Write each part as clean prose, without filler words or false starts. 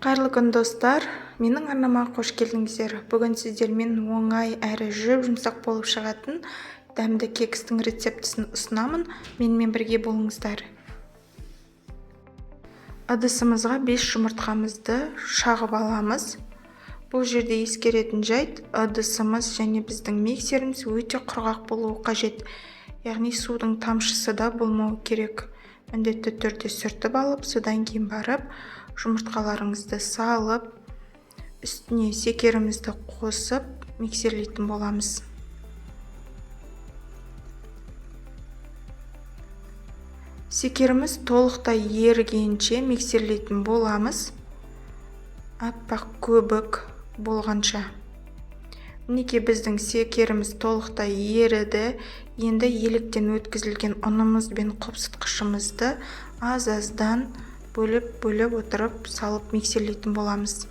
Қайырлы күн, достар! Менің арнама қош келдіңіздер. Бүгін сіздермен оңай әрі жұп-жұмсақ болып шығатын дәмді кекстің рецептісін ұсынамын. Менімен бірге болыңыздар. Ыдысымызға 5 жұмыртқамызды шағып аламыз. Бұл жерде ескеретін жайт, ыдысымыз және біздің миксеріміз өте құрғақ болуы қажет. Яғни судың тамшысы да болмауы керек. Міндетті түрде сүртіп алып, содан кейін барып жұмыртқаларыңызды салып, үстіне шекерімізді қосып миксерлейтін боламыз. Шекеріміз толықтай ерігенше миксерлейтін боламыз. Аппақ көбік болғанша. Мінекей біздің шекеріміз толықтай еріді. Енді електен өткізілген ұнымыз бен қопсытқышымызды аз-аздан бөліп-бөліп отырып салып миксерлейтін боламыз.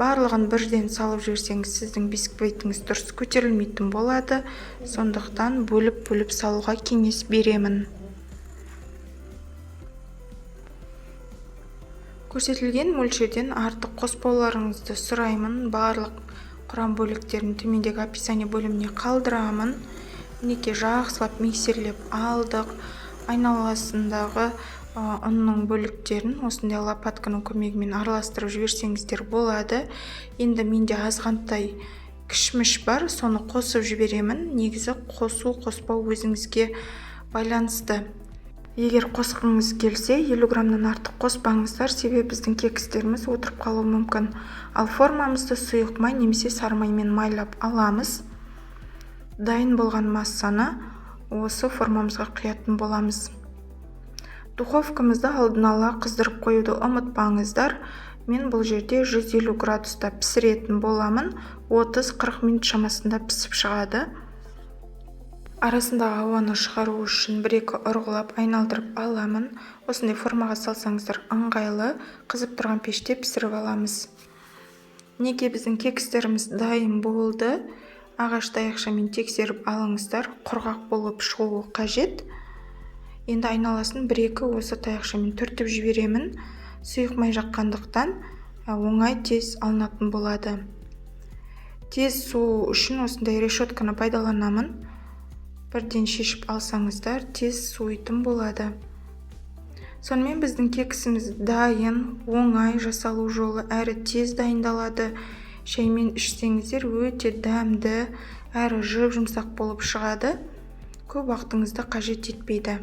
Барлығын бірден салып жіберсеңіз, сіздің бисквитіңіз дұрыс көтерілмейтін болады. Сондықтан бөліп-бөліп салуға кеңес беремін. Көрсетілген мөлшерден артық қоспауларыңызды сұраймын. Барлық құрам бөліктерін төмендегі описание бөліміне қалдырамын. Мінекей жақсылап миксерлеп алдық. Айналасындағы ұнның бөліктерін осындай лопатканың көмегімен араластырып жіберсеңіздер болады. Енді менде азғантай кішміш бар, соны қосып жіберемін. Негізі қосу, қоспау өзіңізге байланысты. Егер қосқыңыз келсе, 50 граммнан артық қоспаңыздар, себебі біздің кекстеріміз отырып қалуы мүмкін. Ал формамызды сұйық май немесе сары маймен майлап аламыз. Дайын болған массаны осы формамызға құятын боламыз. Духовкамызды алдын ала қыздырып қоюды ұмытпаңыздар. Мен бұл жерде 150 градуста пісіретін боламын. 30-40 минут шамасында пісіп шығады. Арасындағы ауаны шығару үшін бір-екі ұрғылап айналдырып аламын. Осындай формаға салсаңыздар ыңғайлы. Қызып тұрған пеште пісіріп аламыз. Мінекей біздің кекстеріміз дайын болды. Ағаш таяқшамен тексеріп алыңыздар. Құрғақ болып шығуы қажет. Енді айналасын бір-екі осы таяқшамен түртіп жіберемін. Сұйық май жаққандықтан оңай тез алынатын болады. Тез суу үшін осындай решетканы пайдаланамын. Бірден шешіп алсаңыздар тез суитын болады. Сонымен біздің кексіміз дайын, оңай жасалу жолы, әрі тез дайындалады. Шаймен ішсеңіздер өте дәмді, әрі жұп-жұмсақ болып шығады. Көп уақытыңызды қажет етпейді.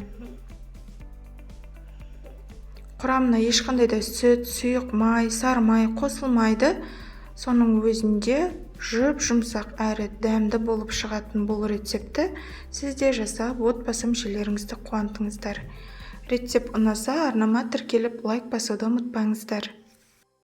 Құрамына ешқандай да сүт, сұйық май, сары май қосылмайды. Соның өзінде жұп-жұмсақ әрі дәмді болып шығатын бұл рецептті сіз де жасап, отбасы мүшелеріңізді қуантыңыздар. Рецепт ұнаса, арнама тіркеліп, лайк басуды ұмытпаңыздар.